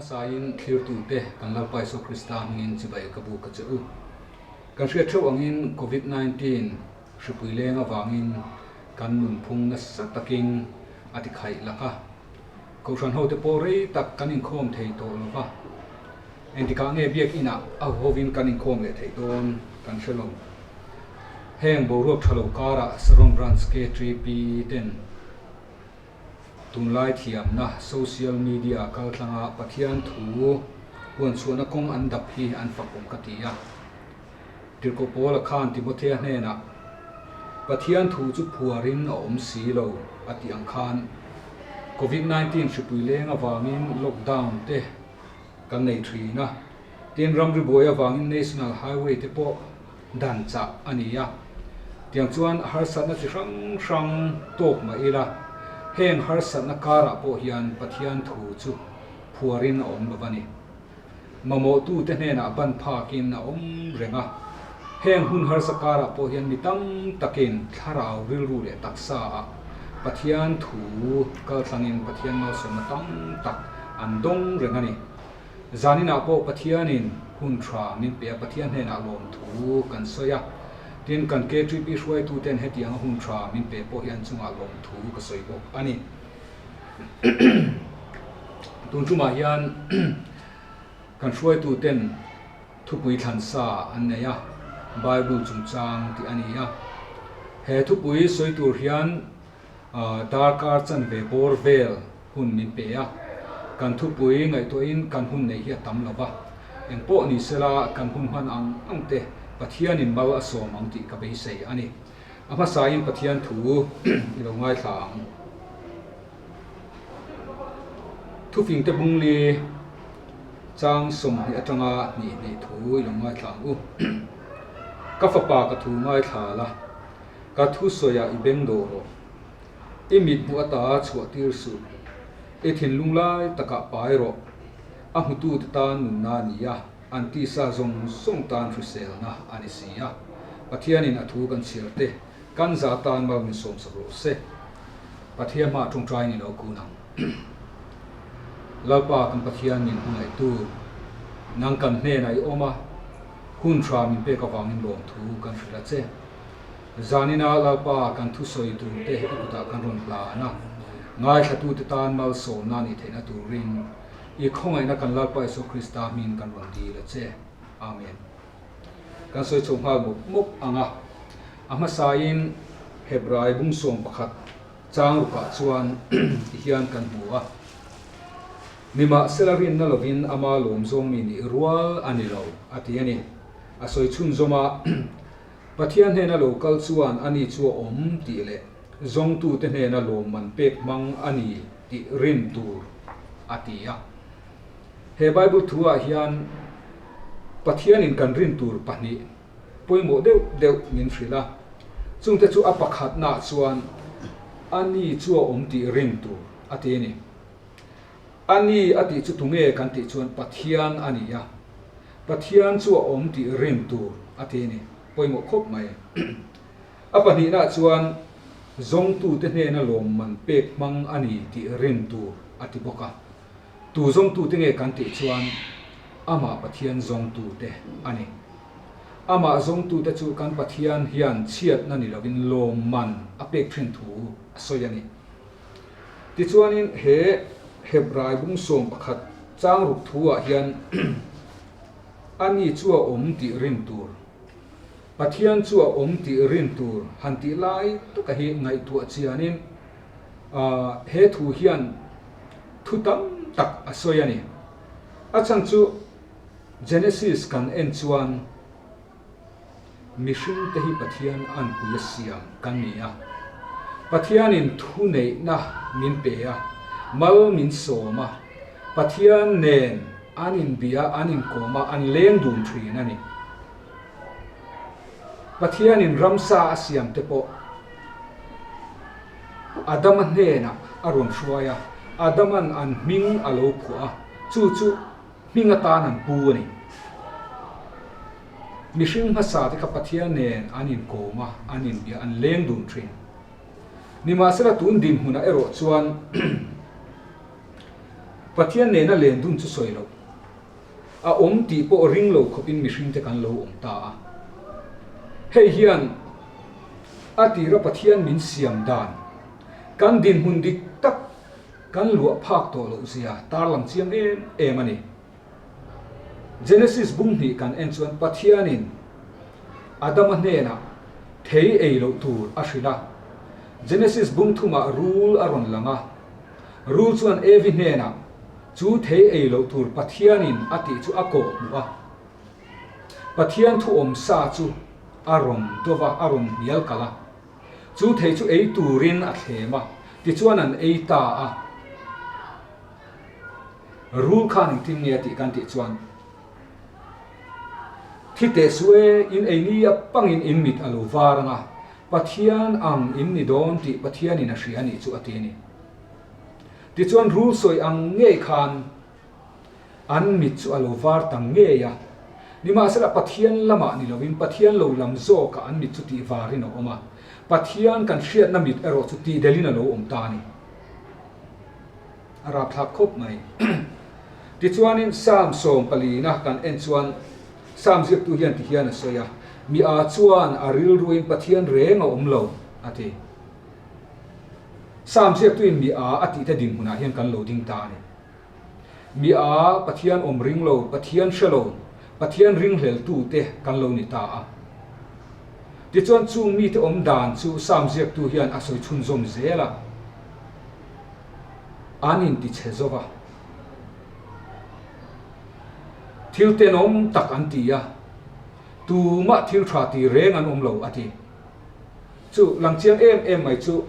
Hmasain thlirtute kan Lalpa Isua Krista hmingin chibai ka buk a che u. Kan hriat theuh angin Covid 19 hripui leng avangin kan nunphung nasa takin a ti khaih lak a. Kohhran hote pawh rei tak kan inkhawm thei tawh lo va. Engtikah nge biakinah a huhovin kan inkhawm leh theih dawn kan hre lo. Heng boruak tha lo karah Saron Branch KTP ten Tunlai thiamna social media kaltlanga Pathian thu huanchhuahna kawng an dap hi an fak awm ka ti a. Tirhkoh Paula khan Timothea hnenah, Pathian thu chu phuarin a awm si lo a tih ang khan Covid 19 hripui leng avangin lockdown te kan nei thin a, tin ramri buai avangin National Highway te pawh dan chah a ni a. Tiang chuan harsatna chi hrang hrang tawk mah ila, heng harsatna karah pawh hian Pathian thu chu phuarin a awm lo va ni. Mamawhtute hnenah ban phakin a awm reng a. Heng hun harsa karah pawh hian mi tam takin thlarau rilru leh taksa ah Pathian thu kaltlangin Pathian malsawmna tam tak an dawng reng a ni. Zaninah pawh Pathianin hun tha min pe a, Pathian hnenah lawmthu kan sawi a. Tin, kan KTP hruaituten hetianga hun tha min pe pawh hi an chungah lawmthu ka sawi bawk a ni. Tun tumah hian kan hruaituten thupui thlansa an nei a, Bible chungchang tih a ni a. He thupui sawi tur hian Darkar chanve bawr vel hun min pe a, kan thupui ngaihtuahin kan hun neih hi a tam lo va, engpawh ni sela kan hun hman ang ang te Pathianin mal a sawm ang tih ka beisei a ni. A hmasain Pathian thu i lo ngaithla ang. Thufingte bungli chang 20 atanga hnih hnih thu i lo ngaithla ang u. Ka fapa ka thu ngaithla la. Ka thusawiah i beng dawh rawh. I mit hmuh ata chhuah tir suh. I thinlung lai takah pai rawh. A hmutute tan nunna a ni a, an tisa zawng zawng tan hriselna a ni si a. Pathianin a thu kan chhiar te, kan za tan mal min sawmsak rawh se. Pathian hmaah tawngtai ni lo kun ang. Lalpa kan Pathian min hmangaihtu, nang kan hnenah i awm a, hun tha min pek avangin lawmthu kan hrilh a che. Zanina Lalpa kan thusawi turte i kutah kan rawn hlan a, ngaithlatute tan malsawmna a nih theihna turin i khawngaihna kan Lalpa Isua Krista hmingin kan rawn dil a che. Amen. Kan sawi chho nghal mawp mawp ang a, a hmasain Hebrai bungsawm pakhat chang rukah chuan ti hian kan hmu a, Nimahsela rinna lovin ama lawmzawng mi nih rual a ni lo, a ti a ni. A sawi chhunzawm a. Pathian hnena lo kal chuan ani chu a awm tih leh zawngtute hnena lawmman pek hmang a ni tih rin tur a ti a. He Bible thu ah hian Pathianin kan rin tur pahnih pawimawh deuh deuh min hrilh a, chungte chu a pakhatnaah chuan ani chu a awm tih rin tur a ti a ni. Ani a tih chu tunge kan tih chuan Pathian a ni a, Pathian chu a awm tih rin tur a ti a ni, pawimawh khawp mai. A pahnihnaah chuan zawngtute hnena lawmman pek hmang a ni tih rin tur a ti bawk a. Tu zawngtute nge kan tih chuan amah Pathian zawngtute a ni. Amah zawngtute chu kan Pathian hian chhiatna ni lovin lawmman a pek thin thu a sawi a ni. Tichuanin he Hebrai bung 11 chang ruk thu ah hian Ani chu a awm tih rin tur, Pathian chu a awm tih rin tur han tih lai taka hi ngaihtuah chianin he thu hian thu tam tak a sawi a ni. A chhan chu Genesis kan en chuan, Mihringte hi Pathian anpui a siam kan ni a. Pathianin thuneihna min pe a, mal min sawm a, Pathian nen an inbia, an inkawm a, an leng dun thin a ni. Pathianin ramsa a siam te pawh Adama hnenah a rawn hruai a, Adaman an hming a lo phuah a, chu chu Hming atan an pu a ni. Mihring hmasa te kha Pathian nen an inkawm a, an inbia, an leng dun thin. Nimahsela tun dinhmunah erawh chuan Pathian nena len dun chu sawi loh. A awm tih pawh ring lo khawpin mihringte kan lo awm ta a. Hei hian a tira Pathian min siam dan, kan dinhmun dik tak kan luah phak tawh loh zia tarlang chiang em em a ni. Genesis bung hnih kan en chuan Pathianin Adama hnenah thei ei loh tur a hrilh a. Genesis bung thumah rul a rawn lang a. Rul chuan Evi hnenah chu thei ei loh tur Pathianin a tih chu a kawh hmuh a. Pathian thu awm sa chu a rawn dawp a, a rawn hnial kalh a. Chu thei chu ei turin a thlem a, tichuan an ei ta a. Rul khan engtin nge a tih kan tih chuan, Thi teh suh e, in ei ni a pangin in mit a lo var ang a, Pathian ang in ni dawn tih Pathianin a hria a nih chu a ti a ni. Tichuan rul sawi ang ngei khan an mit chu a lo var ta ngei a. Nimahsela Pathian lamah ni lovin Pathian lo lam zawkah an mit chu tih varin a awm a, Pathian kan hriatna mit erawh chu tihdelin a lo awm ta a ni. A rapthlak khawp mai. Tichuanin Psalm sawmpalina kan en chuan Psalm ziaktu hian ti hian a sawi a, Mi a chuan a rilruin Pathian reng a awm lo, a ti. Psalm ziaktuin mi a a tihte dinhmunah hian kan lo ding ta a ni. Mi a Pathian awm ring lo, Pathian hre lo, Pathian ringhleltute kan lo ni ta a. Tichuan chung mite awm dan chu Psalm ziaktu hian a sawi chhunzawm zel a. An intichhe zo va. Thil tenawm tak an ti a, tumah thil tha ti reng an awm lo a ti. Chu lang chiang em em mai chu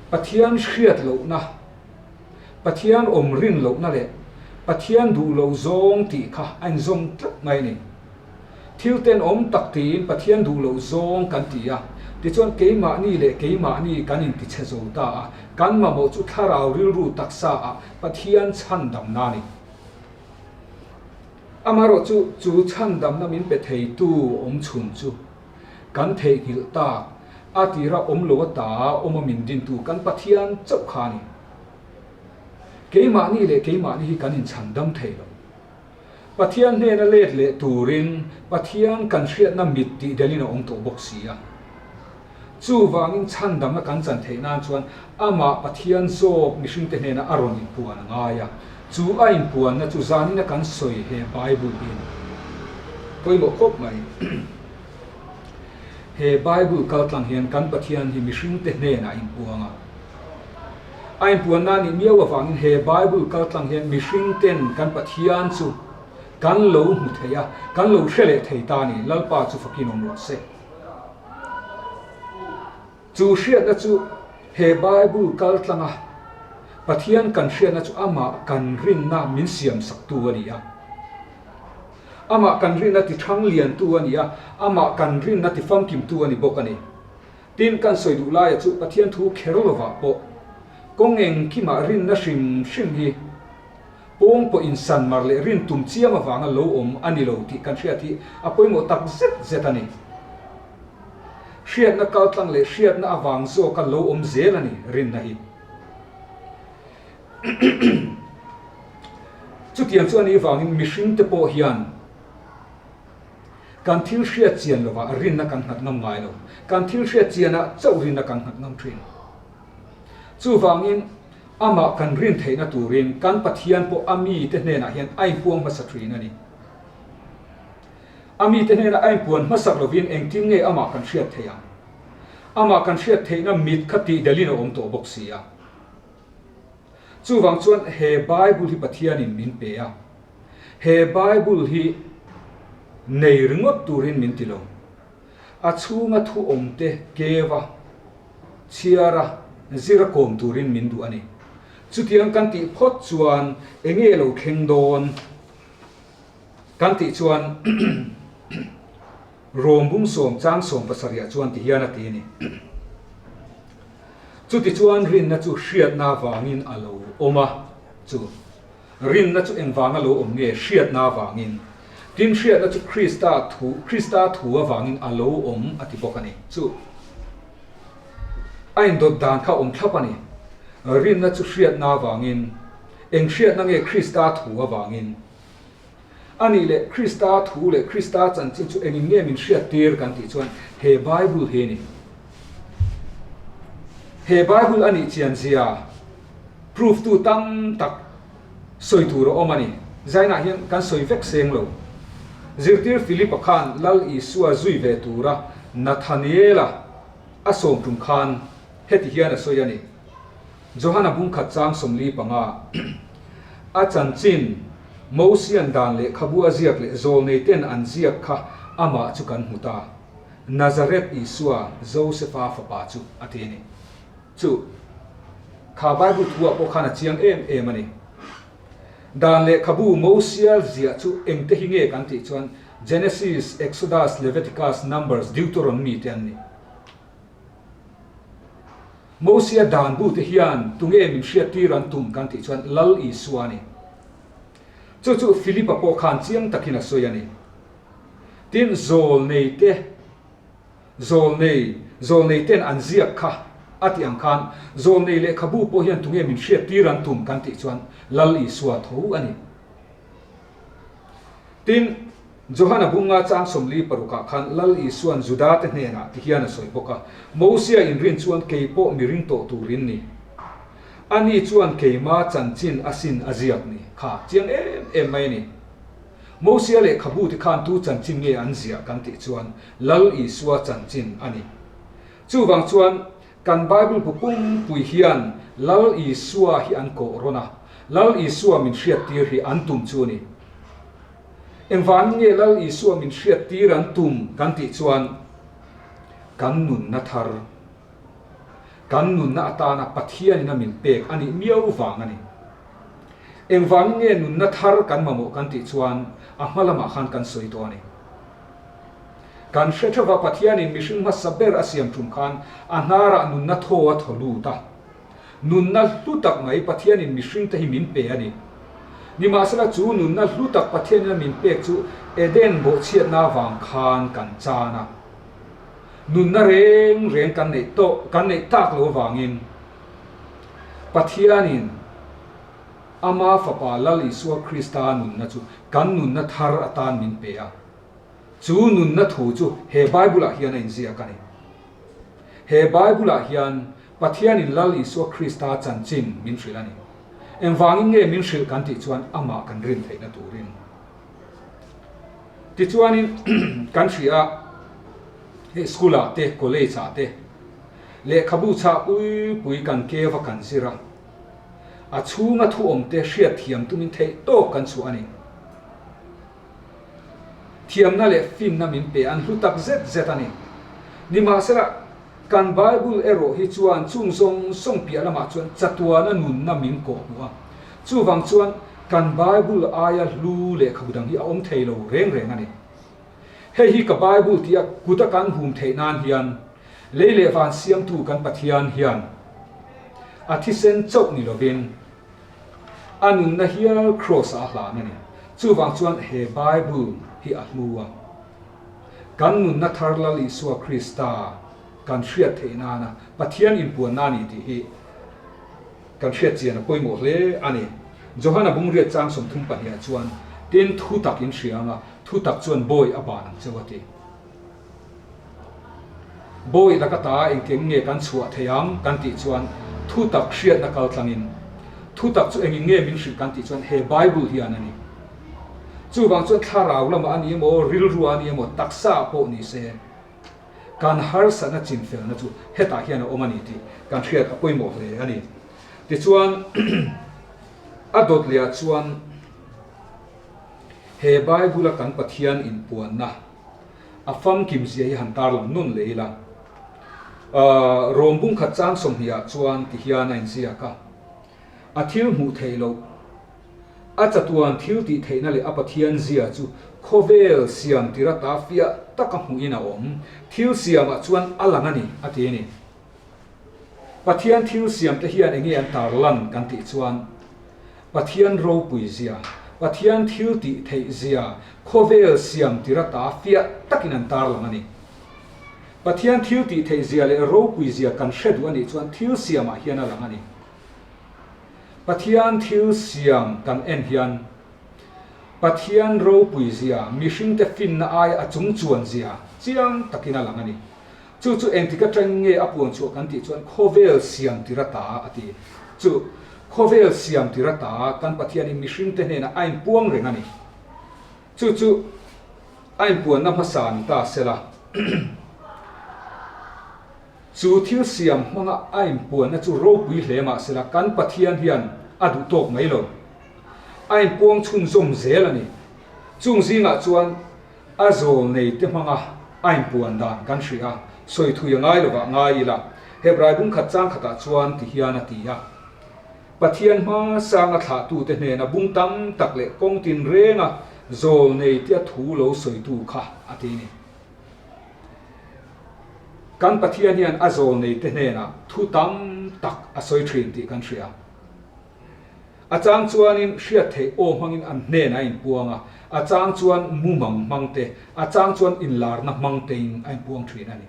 Pathian hriat lohna, Pathian awm rin lohna leh Pathian duh lo zawng tih kha a inzawm tlat mai a ni. Thil tenawm tak tiin Pathian duh loh zawng kan ti a, tichuan keimahni leh keimahni kan intichhe zo ta a, kan mamawh chu thlarau rilru taksa ah Pathian chhandamna a ni. Amaherawh chu, chu chhandamna min pe theitu awm chhun chu kan theihnghilh tak, a tira awm lo ata awma min dintu kan Pathian chauh kha a ni. Keimahni leh keimahni hi kan inchhandam thei lo. Pathian hnena let leh turin Pathian kan hriatna mit tih delin a awm tawh bawk si a. Chuvangin chhandamna kan chan theih nan chuan amah Pathian zawk mihringte hnena a rawn inpuan a ngai a. Chu a inpuanna chu zanina kan sawi he Bible hi a ni. Pawimawh khawp mai. He Bible kaltlang hian kan Pathian hi mihringte hnenah a inpuang a. A inpuanna nih miau avangin he Bible kaltlang hian mihring ten kan Pathian chu kan lo hmu thei a, kan lo hre leh thei ta a ni. Lalpa chu fakin awm rawh se. Chu hriatna chu he Bible kaltlanga Pathian kan hriatna chu amah kan rinna min siamsaktu a ni a. Amah kan rinna tithang liantu a ni a, amah kan rinna tifamkimtu a ni bawk a ni. Tin, kan sawi duh laia chu Pathian thu kher lovah pawh kawng engkimah rinna hrim hrim hi pawng pawh insan mar leh rin tum chiam avanga lo awm a ni lo tih kan hriat hi a pawimawh tak zet zet a ni. Hriatna kaltlang leh hriatna avang zawka lo awm zel a ni rinna hi. Chutiang chu a nih vangin mihringte pawh hian Kan thil hriat chian lovah rinna kan nghat ngam ngai lo. Kan thil hriat chianah chauh rinna kan nghat ngam thin. Chuvangin, amah kan rin theihna turin kan Pathian pawh a mite hnenah hian a inpuang hmasa thin a ni. A mite hnenah a inpuan hmasak lovin engtin nge amah kan hriat theih ang? Amah kan hriat theihna mit kha tihdelin a awm tawh bawk si a. Chuvang chuan he Bible hi Pathianin min pe a. He Bible hi nei ringawt turin min ti lo. A chhunga thu awmte keva, chhiara, zira kawm turin min duh a ni. Chutiang kan tih phawt chuan enge lo thleng dawn kan tih chuan Rom bung sawm chang sawm pasarihah chuan ti hian a ti a ni. Chutichuan rinna chu hriatna vangin a lo awm a, chu. Rinna chu engvanga lo awm nge hriatna avangin? Tin, hriatna chu Krista thu, Krista thu avangin a lo awm a ti bawk a ni. Chu a indawt dan kha a awm thlap a ni. Rinna chu hriatna avangin. Eng hriatna nge Krista thu avangin? A nih leh Krista thu leh Krista chanchin chu engin nge min hriattir kan tih chuan he Bible hi a ni. He Bible a nih chian zia proof tu tam tak sawi tur a awm a ni. Zainah hian kan sawi vek seng lo. Zirtir Philip-a khan Lal Isua zui ve tura Nathaniel-a a sawm tum khan heti hian a sawi a ni. Johana bungkhat chang 45 a chanchin Mosian dan lehkhabu a ziak leh zawlneiten an ziak kha amah chu kan hmu ta. Nazareth Isua, Josefa fapa chu a ti a ni. Chu kha Bible thuah pawh khan a chiang em em a ni. Dan lehkhabu Mosia ziah chu engte hi nge kan tih chuan Genesis, Exodus, Leviticus, Numbers, Deuteronomy te an ni. Mosia dan bu te hian tunge min hriattir an tum kan tih chuan Lal Isua a ni. Chu chu Philipa pawh khan chiang takin a sawi a ni. Tin, zawlnei te, zawlnei, zawlnei ten an ziak kha a tih ang khan zawlnei lehkhabu pawh hian tunge min hriattir an tum kan tih chuan Lal Isua tho a ni. Tin, Johana bunga chang 46 ah khan Lal Isua'n Juda te hnenah ti hian a sawi bawk a, Mosia inrin chuan kei pawh mi ring tawh turin ni. Ani chuan keima chanchin a sin a ziak ni kha chiang em em mai a ni. Mosia lehkhabu te khan tu chanchin nge an ziah kan tih chuan Lal Isua chanchin a ni. Chuvang chuan Kan Bible bu pumpui hian Lal Isua hi an kawh rawn a, Lal Isua min hriattir hi an tum chu a ni. Engvangin nge Lal Isua min hriattir an tum kan tih chuan kan nunna thar, kan nunna atana Pathianin a min pek a nih miau vang a ni. Engvangin nge nunna thar kan mamawh kan tih chuan a hma lamah khan kan sawi tawh a ni. Kan hre theuh va, Pathianin mihring hmasa ber a siam tum khan a hnarah nunna thaw a thaw lut a. Nunna hlu tak mai Pathianin mihringte hi min pe a ni. Nimahsela chu nunna hlu tak Pathianin a min pek chu Eden bawhchhiatna vang khan kan chan a. Nunna reng reng kan neih tawh kan neih tak lo avangin Pathianin Ama Fapa Lal Isua Krista nunna chu kan nunna thar atan min pe a. Chu nunna thu chu he Bible-ah hian a inziak a ni. He Bible-ah hian Pathianin Lal Isua Krista chanchin min hrilh a ni. Engvangin nge min hrilh kan tih chuan amah kan rin theihna turin. Tichuanin kan hria a, hei school-ah te, college-ah te lehkhabu chhah pui pui kan keu a kan zir a, a chhunga thu awmte hriatthiam tumin theih tawk kan chhuah a ni. Thiamna leh finna min pe an hlu tak zet zet a ni. Nimahsela, kan Bible erawh hi chuan chung zawng zawng piah lamah chuan chatuana nunna min kawh hmuh a. Chuvang chuan kan Bible aia hlu lehkhabu dang hi a awm thei lo reng reng a ni. Hei hi ka Bible tia kuta kan hum theih nan hian lei leh van siamtu kan Pathian hian a thisen chauh ni lovin, A nunna hial Kraws ah a hlan a ni. Chuvang chuan he Bible hi a hlu a. Kan nunna thar Lal Isua Krista kan hriat theih nana Pathian inpuanna a ni tih hi kan hriat chian a pawimawh hle a ni. Johana bungriat chang 32 ah chuan, Tin, thu tak in hria anga, thu tak chuan bawi a ban ang cheu a ti. Bawi laka ta engtiang nge kan chhuah thei ang kan tih chuan thutak hriatna kal tlangin thutak chu engin nge min hrilh kan tih chuan he Bible hian a ni. Chuvang chuan thlarau lamah a ni emaw, rilru a ni emaw, taksa ah pawh ni se kan harsatna chinfelna chu hetah hian a awm a ni tih kan hriat a pawimawh hle a ni. Tichuan a dawt leh ah chuan he Bible a kan Pathian inpuanna A famkim zia hi han tarlang nawn leh ila. Rawm bungkhat chang 20 ah chuan ti hian a inziak a, A thil hmuh theih loh, a chatuan thil tih theihna leh a Pathian zia chu khawvel siam tir ata fiah taka hmuhin a awm, thil siamah chuan a lang a ni, a ti a ni. Pathian thil siamte hian enge an tarlan kan tih chuan Pathian ropui zia, Pathian thil tih theih zia khawvel siam tir ata fiah takin an tarlang a ni. Pathian thil tih theih zia leh ropui zia kan hre duh a nih chuan thil siamah hian a lang a ni. Pathian thil siam kan en hian Pathian ropui zia, mihringte finna aia a chung chuan zia chiang takin a lang a ni. Chu chu engtik atang nge a puan chhuah kan tih chuan khawvel siam tir ata a ti. Chu khawvel siam tir ata kan Pathianin mihringte hnenah a inpuang reng a ni. Chu chu a inpuanna hmasa ni ta sela. Chu thil siam hmanga a inpuanna chu ropui hle mah sela kan Pathian hian a duh tawk mai lo. A inpuang chhunzawm zel a ni. Chung zingah chuan a zawl nei te hmanga a inpuan dan kan hria a, sawi thui a ngai lovah ngai ila, Hebrai bungkhat chang khatah chuan ti hian a ti a. Pathian hma sanga thlahtute hnena bung tam tak leh kawng tinrenga zawl nei tia thu lo sawitu kha a ti ni. Kan Pathian hian a zawl neite hnenah thu tam tak a sawi thin tih kan hria. A chang chuanin hriat theih aw hmangin an hnenah a inpuang a, a chang chuan mumang hmang te, a chang chuan inlarna hmang tein a inpuang thin a ni.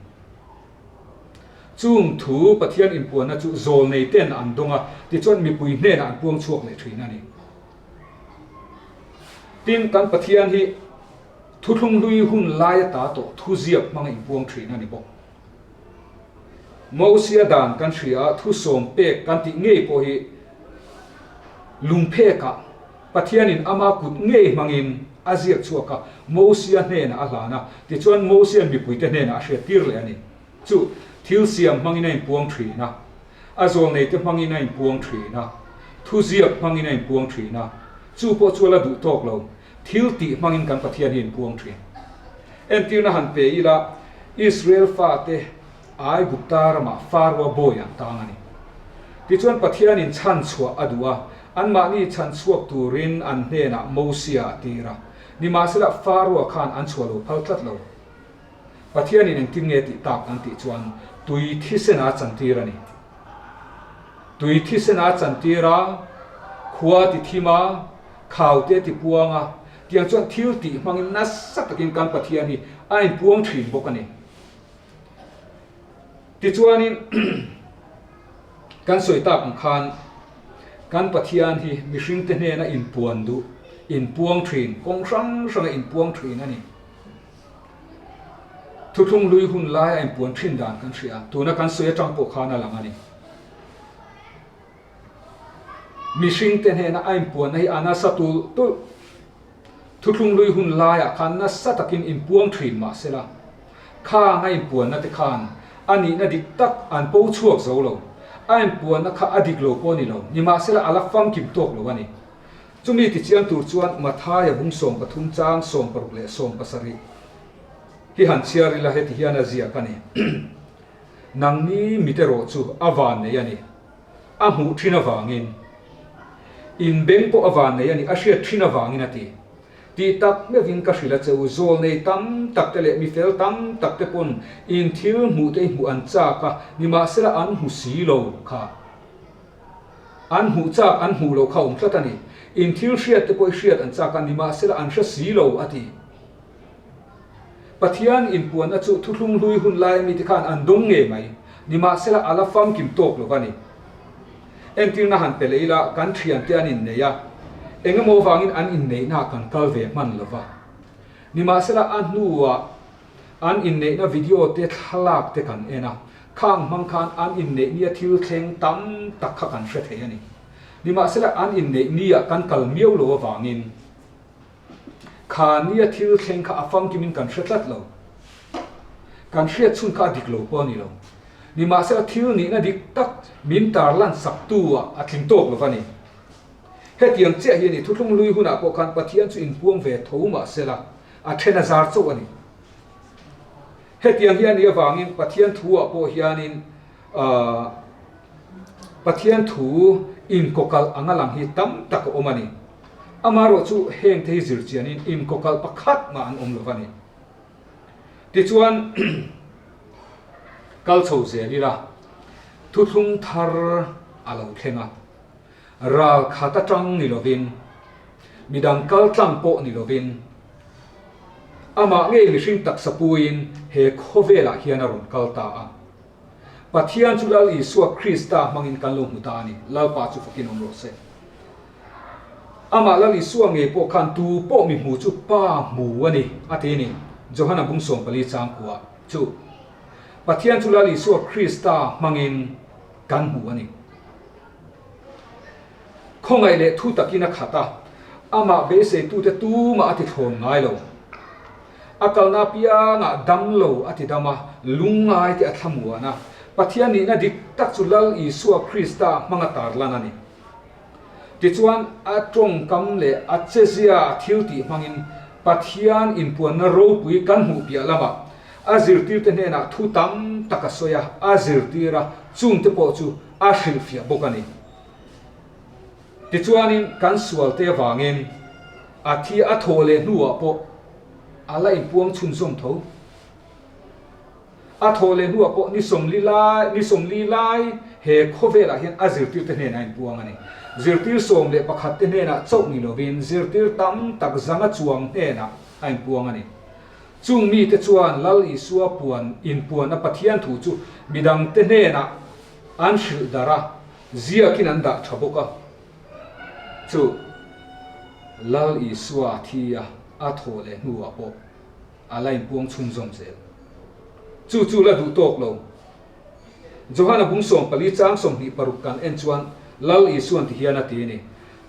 Chung thu Pathian inpuanna chu zawl neiten an dawng a, tichuan mipui hnenah an puang chhuak leh thin a ni. Tin, kan Pathian hi Thuthlung hlui hun lai ata tawh thuziak hmanga inpuang thin a ni bawk. Mosia dan kan hria a, thusawm pek kan tih ngei pawh hi lungphekah Pathianin ama kut ngei hmangin a ziak chhuak a, Mosia hnenah a hlan a, tichuan Mosia'n mipuite hnenah a hriattir leh a ni. Chu thil siam hmangin a inpuang thin a, a zawlneite hmangin a inpuang thin a, thuziak hmangin a inpuang thin a, chu pawh chu a la duh tawk lo. Thil tih hmangin kan Pathian hi inpuang thin. Entirna han pe ila, Israel fate Aigupta ramah Faroa bawi an tang a ni. Tichuan Pathianin chhanchhuah a duh a, anmahni chhanchhuak turin an hnenah Mosia a tir a. Nimahsela Faroa khan an chhuah lo phal tlat lo. Pathianin engtin nge tih tak an tih chuan tui thisen a chantir a ni. Tui thisen a chantir a, khua ti thim a, khau te ti puang a, tiang chuan thil tih hmangin nasa takin kan Pathian hi a inpuang thin bawk a ni. Tichuanin kan sawi tak ang khan kan Pathian hi mihringte hnena inpuan duh, inpuang thin, kawng hrang hranga inpuang thin a ni. Thuthlung hlui hun lai a inpuan thin dan kan hria a, tuna kan sawi atang pawh khan a lang a ni. Mihringte hnena a inpuanna hi a nasa tulh tulh. Thuthlung hlui hun laiah khan nasa takin inpuang thin mah sela, khang a inpuanna te khan a nihna dik tak an po chhuak zo lo. A inpuanna kha a dik lo pawh a ni lo, nimahsela a la famkim tawk lo a ni. Chumi tichiang tur chuan Mathaia bung 13 chang 60 leh 70 hi han chhiar ila heti hian a ziak a ni, Nangni mit erawh chu a van nei a ni, a hmuh thin avangin, in beng pawh a van nei a ni, a hriat thin avangin a ti. Tih tak meuhin ka hrilh a che u, zawl nei tam tak te leh mi fel tam tak te pawn in thil hmuh te i hmuh an chak a, nimahsela an hmu si lo kha. An hmuh chak an hmuh loh kha awm tlat a ni. In thil hriat te pawh i hriat an chak a, nimahsela an hre si lo, a ti. Pathian inpuanna chu thuthlung hlui hun laia mite khan an dawng ngei mai, nimahsela a la famkim tawk lo va ni. Entirna han pe leh ila, kan thiante an innei a, eng emaw vangin an inneihnaah kan kal ve hman lo va. Nimahsela a hnuah an inneihna video te thlalak te kan en a, Khang hmang khan an inneih nia thil thleng tam tak kha kan hre thei a ni. Nimahsela an inneih nia kan kal miau lo avangin kha nia thil thleng kha a famkimin kan hre tlat lo. Kan hriat chhun kha a dik lo pawh a ni lo. Nimahsela thil nihna dik tak min tarlan saktu ah a tling tawk lo va ni. Hetiang chiah hi a ni, thuthlung hlui hunah pawh khan Pathian chu inpuang ve tho mahsela a then a zar chauh a ni. Hetiang hi a nih avangin Pathian thu-ah pawh hianin Pathian thu inkawkalh anga lang hi tam tak a awm a ni. Amaherawh chu hengte hi zir chianin inkawkalh pakhat mah an awm lo va ni. Tichuan kal chho zel ila thuthlung thar a lo thleng a, ral khat atang ni lovin, midang kal tlang pawh ni lovin, Amah ngei mihring taksa puiin he khawvelah hian a rawn kal ta a. Pathian chu Lal Isua Krista hmangin kan lo hmu ta a ni. Lalpa chu fakin awm rawh se. Amah Lal Isua ngei pawh khan tu pawh mi hmu chu Pa hmu a ni, a ti a ni. Johana bung 14 changkua chu Pathian chu Lal Isua Krista hmangin kan hmu a ni. Khawngaih leh thu takin a khat a, amah beiseitute tumah a ti thlawn ngai lo. A kalna apiangah dam lo a ti dam a, lungngai te a thlamuan a. Pathian nihna dik tak chu Lal Isua Krista hmanga tarlan a ni. Tichuan, a tawngkam leh a chezia a thiltih hmangin Pathian inpuanna ropui kan hmuh piah lamah a zirtirte hnenah thu tam tak a sawi a, a zirtir a, chungte pawh chu a hrilhfiah bawk a ni. Tichuanin kan sualte avangin a thi a thawh leh hnuah pawh a la inpuang chhunzawm tho. A thawh leh hnuah pawh ni 40 lai, ni 40 lai he khawvelah hian a zirtirte hnenah a inpuang a ni. Zirtir 11 te hnenah chauh ni lovin zirtir tam tak zanga chuang hnenah a inpuang a ni. Chung mite chuan Lal Isua puan inpuanna Pathian thu chu midangte hnenah an hrilh darh a, ziakin an dah tha bawk a. Chu Lal Isua thi a a thawh leh hnuah pawh a la inpuang chhunzawm zel. Chu chu la duh tawk lo. Johana bung 14 chang 26 kan en chuan Lal Isuan ti hian a ti a ni,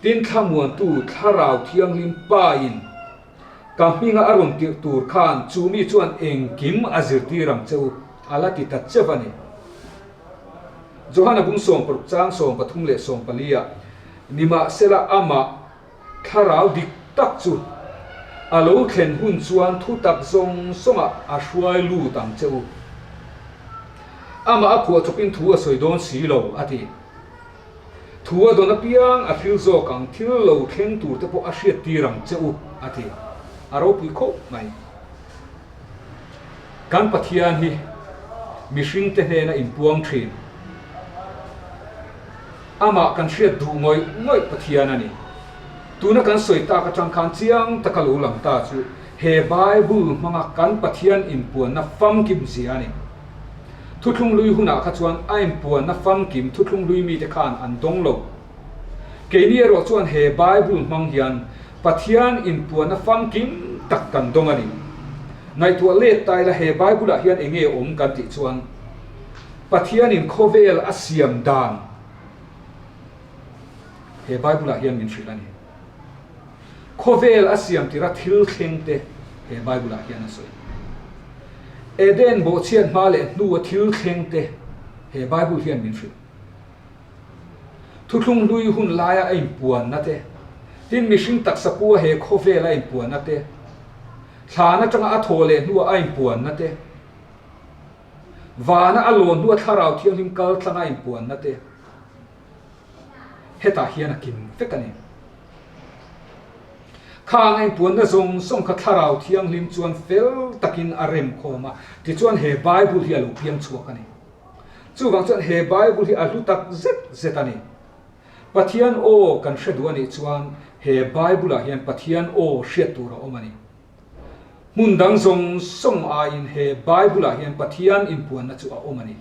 Tin thlamuantu Thlarau Thianghlim Pa in ka hminga a rawn tirh tur khan chu mi chuan engkim a zirtir ang che u, a la ti ta cheuh a ni. Johana bung 60 chang 13 leh 14 ah, Nimahsela amah Thlarau dik tak chu a lo thlen hun chuan thutak zawng zawngah a hruai lut ang che u. Amah a phuahchawpin thu a sawi dawn si lo, a ti. Thu a dawn apiang a hril zawk ang, thil lo thleng tur te pawh a hriattir ang che u, a ti. A ropui khawp mai. Kan Pathian hi mihringte hnena inpuang thin. Amah kan hriat duh ngawih ngawih Pathian a ni. Tuna kan sawi tak atang khan chiang taka lo lang ta chu he Bible hmanga kan Pathian inpuanna famkim zia a ni. Thuthlung hlui hunah kha chuan a inpuanna famkim thuthlung hlui mite khan an dawng lo. Keini erawh chuan he Bible hmang hian Pathian inpuanna famkim tak kan dawng a ni. Ngaihtuah let ta ila he Bible-ah hian eng nge awm kan tih chuan Pathianin khawvel a siam dan he Bible-ah hian min hrilh a ni. Khawvel a siam tira thil thleng te he Bible-ah hian a sawi. Eden bawhchhiat hma leh hnua thil thleng te he Bible hian min hrilh. Thuthlung hlui hun laia a inpuanna te, tin mihring taksa pua he khawvel a inpuanna te, thlan atanga a thaw leh hnua a inpuanna te, Vana a lawn hnu a Thlarau Thianghlim kal tlang a inpuanna te hetah hian a kim vek a ni. Khang a inpuanna zawng zawng kha Thlarau Thianghlim chuan fel takin a rem khawm a, tichuan he Bible hi a lo piang chhuak a ni. Chuvang chuan he Bible hi a hlu tak zet zet a ni. Pathian aw kan hre duh a nih chuan he Bible-ah hian Pathian aw hriat tur a awm a ni. Hmun dang zawng zawng aiin he Bible-ah hian Pathian inpuanna chu a awm a ni.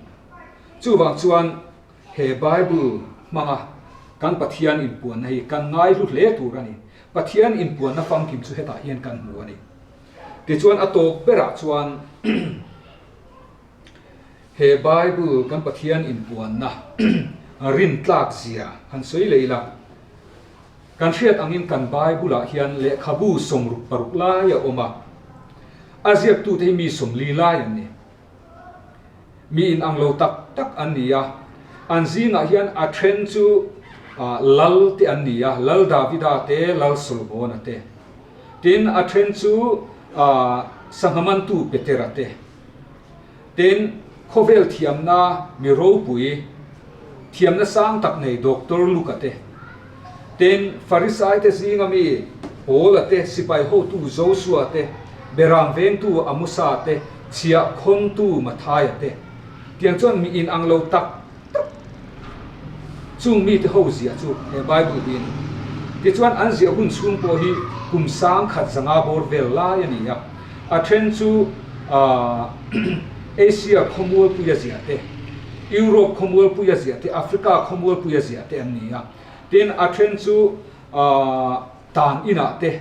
Chuvang chuan he Bible hmanga kan Pathian inpuanna hi kan ngaihlu hle tur a ni. Pathian inpuanna famkim chu hetah hian kan hmu a ni. Tichuan a tawp berah chuan he Bible kan Pathian inpuanna rintlak zia han sawi leh ila. Kan hriat angin kan Bible-ah hian lehkhabu 66 lai a awm a, a ziaktute hi mi 40 lai an ni. Mi inang lo tak tak an ni a, an zingah hian a then chu lal te an ni a, Lal Davida te, Lal Solomona te. Tin, a then chu sangha mantu Petera te. Tin, khawvel thiamna mi ropui, thiamna sang tak nei Doctor Luka te, tin, Farisai te zinga mi Paula te, sipai hotu Josua te, Beram vengtu Amusa te, chhiah khawntu Mathaia te, tiang chuan mi inang lo tak tak chung mite ho ziah chu he Bible hi a ni. Tichuan an ziah hun chhung pawh hi kum 1005 bawr vel lai a ni a, a then chu Asia khawmualpuia ziah te, Europe khawmualpuia ziah te, Africa khawmualpuia ziah te an ni a. Tin, a then chu. Tan inah te,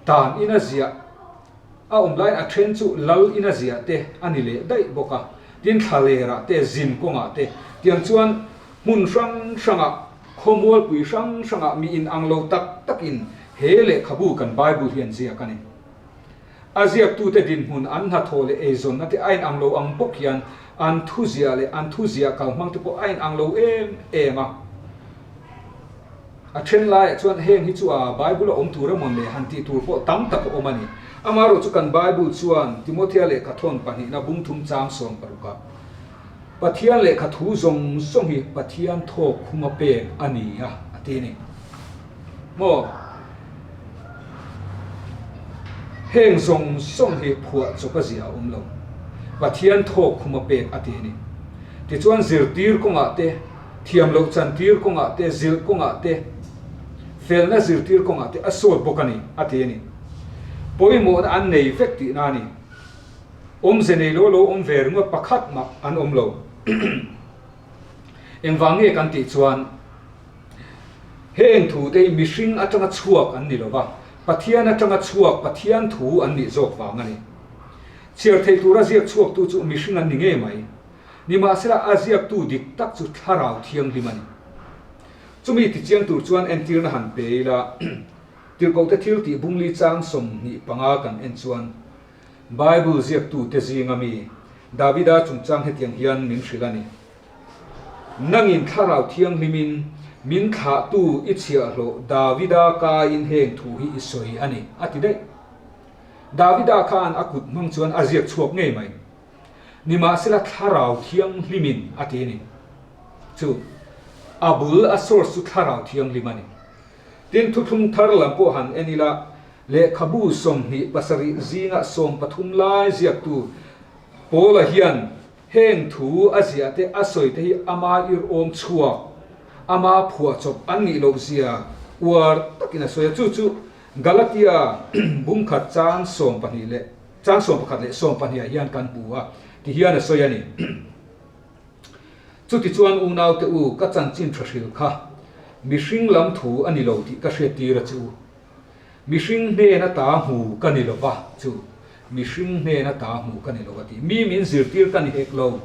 tan ina ziah a awm laiin a then chu lal ina ziah te a ni leh daih bawk a. Tin, thlalerah te, zin kawngah te, tiang chuan hmun hrang hrangah, khawmualpui hrang hrangah mi inang lo tak takin he lehkhabu kan Bible hi an ziak a ni. A ziaktute dinhmun an hnathawh leh eizawnna te a inang lo ang bawk hian an thuziah leh an thuziah kalhmang te pawh a inang lo em em a. A then laiah chuan heng hi chu a Bible a awm tur emawn le han tih tur pawh tam tak a awm a ni. Amaherawh chu kan Bible chuan Timothea lehkha thawn pahnihna bung thum chang sawm parukah Pathian lehkha thu zawng zawng hi Pathian thawk khuma pek a ni a, a ti a ni. Maw? Heng zawng zawng hi phuah chawp a zia a awm lo. Pathian thawk khuma pek a ti a ni. Tichuan zirtir kawngah te, thiam loh chantir kawngah te, zilh kawngah te, felna zirtir kawngah te a sawt bawk a ni, a ti a ni. Pawimawhna an nei vek tihna a ni. Awmze nei lo lo awm ve ringawt pakhat mah an awm lo. Engvang nge kan tih chuan heng thu te hi mihring atanga chhuak an ni lova, Pathian atanga chhuak Pathian thu an nih zawk vang a ni. Chhiar theih tura ziak chhuaktu chu mihring an ni ngei mai. Nimahsela a ziaktu dik tak chu Thlarau Thianghlim a ni. Chumi tichiang tur chuan entirna han pe ila, Tirhkohte thil tih bungli chang 25 kan en chuan Bible ziaktute zinga mi Davida chungchang hetiang hian min hrilh a ni, Nangin Thlarau Thianghlimin min thlahtu i chhiahhlawh Davida kaiin heng thu hi i sawi a ni, a ti daih. Davida khan a kut hmang chuan a ziak chhuak ngei mai. Nimahsela Thlarau Thianghlimin a ti a ni. Chu a bul a source chu Thlarau Thianghlim a ni. Tin, thuthlung thar lam pawh han en ila, lehkhabu 27 zinga 13 lai ziaktu Paula hian heng thu a ziah te a sawi te hi ama irhawm chhuak, ama phuahchawp an nih loh zia uar takin a sawi a. Chu chu Galatia bungkhat chang 12 leh chang 11 leh 12 ah hian kan hmu a, ti hian a sawi a ni. Chutichuan unaute u, ka chanchin tha hril kha mihring lam thu a ni lo tih ka hriattir a che u. Mihring hnen ata hmu ka ni lova chu mihring hnen ata hmu ka ni lova tih mi min zirtir ka ni hek lo.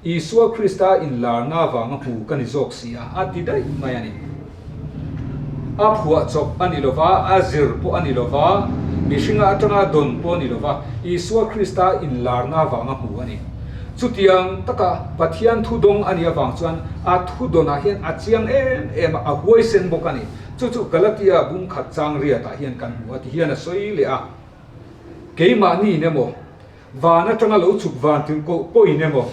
Isua Krista inlarna avanga hmu ka ni zawk si a, a ti daih mai a ni. A phuahchawp a ni lova, a zir pawh a ni lova, mihringa atanga dawn pawh a ni lova, Isua Krista inlarna avanga hmu a ni. Chutiang taka Pathian thu dawng a nih avang chuan a thu dawnah hian a chiang em em a, a huaisen bawk a ni. Chu chu Galatia bung khat chang riatah hian kan hmu a ti hian a sawi leh a. Keimahniin emaw, van atanga lo chhuk van tirhkoh pawhin emaw,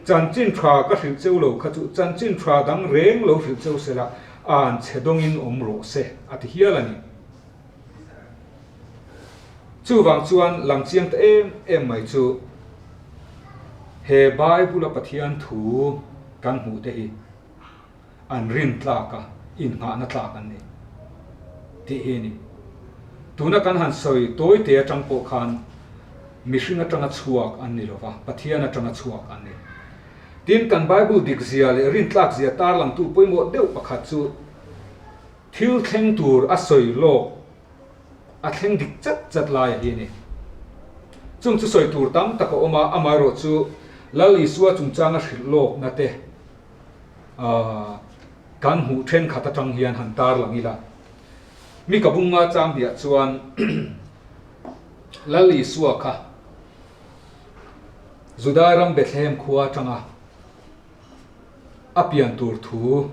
chanchin tha ka hrilh cheu lo kha chu chanchin tha dang reng lo hrilh cheu sela, an chhe dawngin awm rawh se, a ti hial a ni. Chuvang chuan lang chiang ta em em mai chu he Bible-a Pathian thu kan hmuh te hi an rin tlak a, innghahna tlak an ni tih hi a ni. Tuna kan han sawi tawi te atang pawh khan mihring atanga chhuak an ni lova, Pathian atanga chhuak an ni. Tin, kan Bible dikzia leh rintlakzia tarlangtu pawimawh deuh pakhat chu thil thleng tur a sawi lawk a thleng dik chat chat lai a hi a ni. Chung chu sawi tur tam tak a awm a, amaherawh chu Lal Isua chungchanga hrilh lawkna te kan hmuh thenkhat atang hian han tarlang ila. Mi ka bunga chang biah chuan Lal Isua kha Judai ram Bethlehem khua atanga a pian tur thu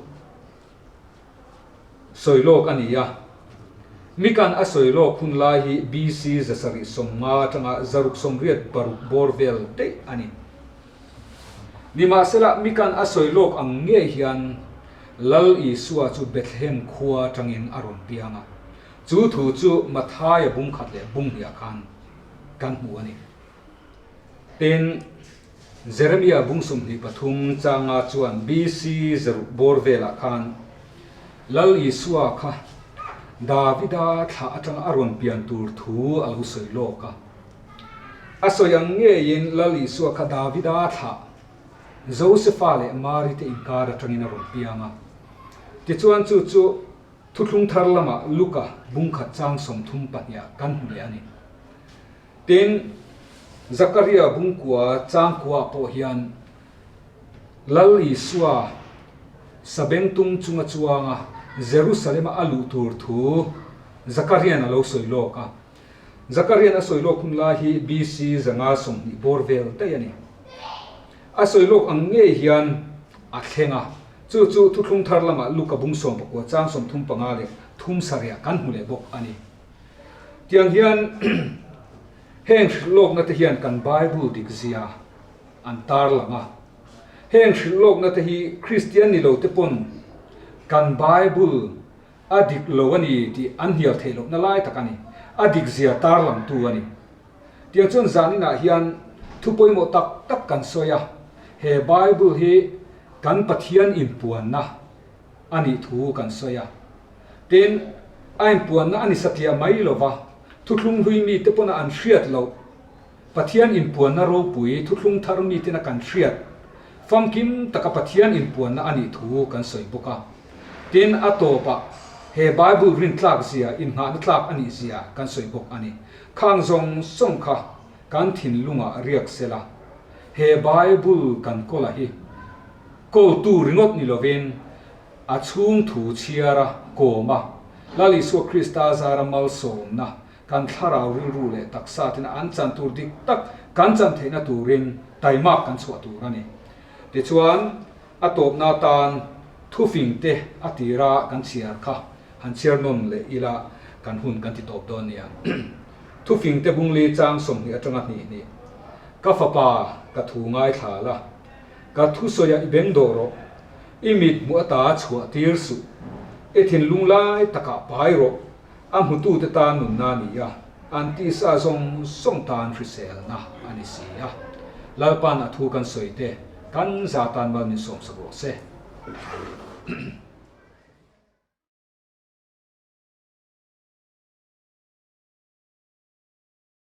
sawi lawk a ni a. Mikan a sawi lawk hun lai hi BC 750 atanga 686 bawr vel daih a ni. Nimahsela, Mikan a sawi lawk ang ngei hian Lal Isua chu Bethlehem khua atangin a rawn piang a. Chu thu chu Mathaia bung khat leh bung hniah khan kan hmu a ni. Tin, Jeremia bung 23 changa chuan BC zaruk bawr velah khan Lal Isua kha Davida thlah atanga a rawn pian tur thu a lo sawi lawk a. A sawi ang ngeiin Lal Isua kha Davida thlah Josefa leh Mari te inkar atangin a rawn piang a. Tichuan chu chu. Thuthlung thar lamah Luka bungkhat chang 32 ah kan hmu leh a ni. Tin, Zakaria bungkua chang kuaah pawh hian Lal Isua sabengtung chunga chuanga Jerusalem-a a luh tur thu Zakaria'n a lo sawi lawk a. Zakaria'n a sawi lawk hun lai hi BC 520 bawr vel daih a ni. A sawi lawk ang ngei hian a thleng a, chu chu thuthlung thar lamah Luka bung 19 chang 35 leh thum sarih ah kan hmu leh bawk a ni. Tiang hian heng hrilh lawkna te hian kan Bible dik zia an tar lang a. Heng hrilh lawkna te hi Kristian ni lo te pawn kan Bible a dik lo a ni tih an hnial theih lohna lai tak a ni. A dik zia tar langtu a ni. Tiang chuan zaninah hian thu pawimawh tak tak kan sawi a, he Bible hi kan Pathian inpuanna a nih thu kan sawi a. Tin, a inpuanna a ni satliah mai lova, thuthlung hlui mite pawna an hriat loh, Pathian inpuanna ropui thuthlung thar mitena kan hriat famkim taka Pathian inpuanna a nih thu kan sawi bawk a. Tin, a tawpah he Bible rintlak zia, innghahna tlak a nih zia kan sawi bawk a ni. Khang zawng zawng kha kan thinlungah riak sela, he Bible kan kawla hi kawltu ringawt ni lovin a chhung thu chhiara kawma Lal Isua Krista zara malsawmna Kan thlarau rilru leh taksa tena an chan tur dik tak kan chan theihna turin taimak kan chhuah tur a ni. Tichuan, a tawpna atan thufing te a tira kan chhiar kha han chhiar nawn leh ila kan hun kan ti tawp dawn nia. Thufing te bungli chang 20 atanga hnih hnih, Ka fapa, ka thu ngaithla la, ka thusawiah i beng dawh rawh, i mit hmuh ata chhuah tir suh, i thinlung lai takah pai rawh, A hmutute tan nunna a ni a, an tisa zawng zawng tan hriselna a ni si a. Lalpa'n a thu kan sawi te, kan za tan mal min sawmsak rawh se. Amen.